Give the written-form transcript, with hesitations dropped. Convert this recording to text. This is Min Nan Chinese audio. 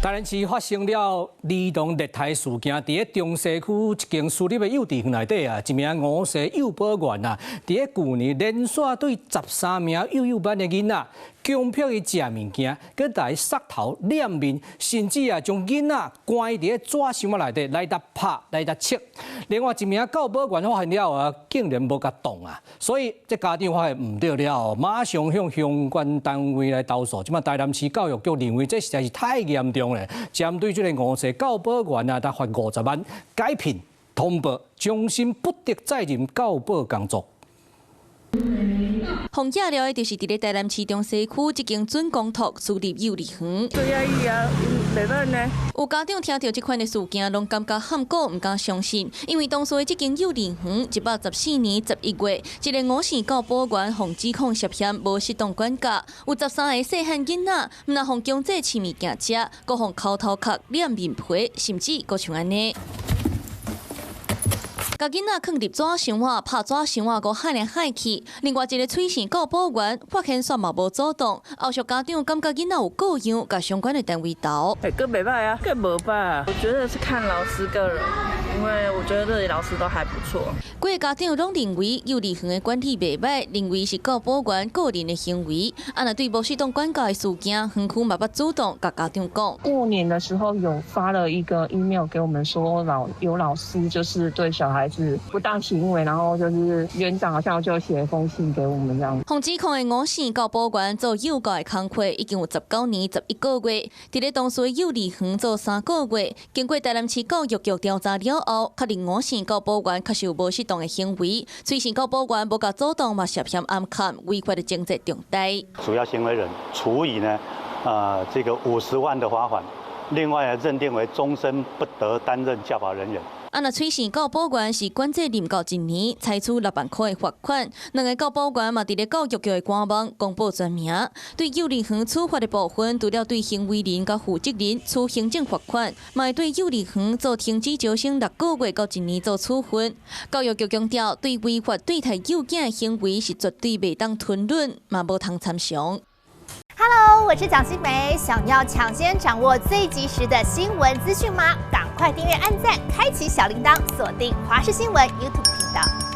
台南市發生了兒童虐待事件，佇咧中西區一間私立的幼稚園內底啊，一名吳姓幼保員啊，佇咧舊年連續對13名幼幼班的囡仔強迫伊食物件，閣來捒頭殮面，甚至啊將囡仔關佇咧紙箱仔內底來共拍來共斥。另外一名教保員發現了啊，竟然無共動啊，所以這家長發現毋對了，馬上向相關單位來投訴。這馬台南市教育局認為這實在是太嚴重了，針對這个吳姓教保員啊，共罰50萬，解聘通報，終身不得再任教保工作。予嚇了的就是佇咧台南市中西區這間準公托私立幼兒園。對啊，伊啊，袂歹呢。有家長聽著這款的事件，攏感覺譀古，毋敢相信，因為當初的這間幼兒園114年11月，一个吳姓教保員予指控涉嫌無適當管教，有13個細漢囡仔，毋但予強制飼物件食，閣予摳頭殼、殮面皮，甚至閣像按呢。共囡仔囥佇紙箱仔，拍紙箱仔，閣害來害去。另外一个崔姓教保員發現煞嘛無阻擋，後續家長感覺囡仔有過樣，共相關的單位投。欸，閣袂歹啊，閣無吧？我覺得是看老師個人，因為我覺得這裡老師都還不錯。幾个家長攏認為幼兒園的管理袂歹，認為是教保員個人的行為。啊，若對無適當管教的事件，園區嘛捌主動共家長講。過年的時候有發了一個 email 給我們說，有老師就是對小孩子不當行為，然後就是園長好像就寫封信給我們這樣。予指控的吳姓教保員做幼教的工課已經有19年11個月，佇咧當初幼兒園做3個月。經過台南市教育局調查了後，確認吳姓教保員確實有無適當的行為，崔姓教保員無共阻擋嘛，涉嫌暗崁違法的情節重大。主要行為人處以呢，這個50萬的罰款，另外認定為終身不得擔任教保人員。啊，若崔姓教保員是管制任教一年，裁處6萬塊的罰款。兩个教保員嘛，佇咧教育局的官網公布全名。對幼兒園處罰的部分，除了對行為人佮負責人處行政罰款，嘛會對幼兒園做停止招生6個月到一年做處分。教育局強調，對違法對待幼囝的行為是絕對袂當吞忍，嘛無通參詳。 Hello，我是蔣新梅，想要搶先掌握最及時的新聞資訊嗎？趕快訂閱、按讚、開啟小鈴鐺，鎖定華視新聞 YouTube 頻道。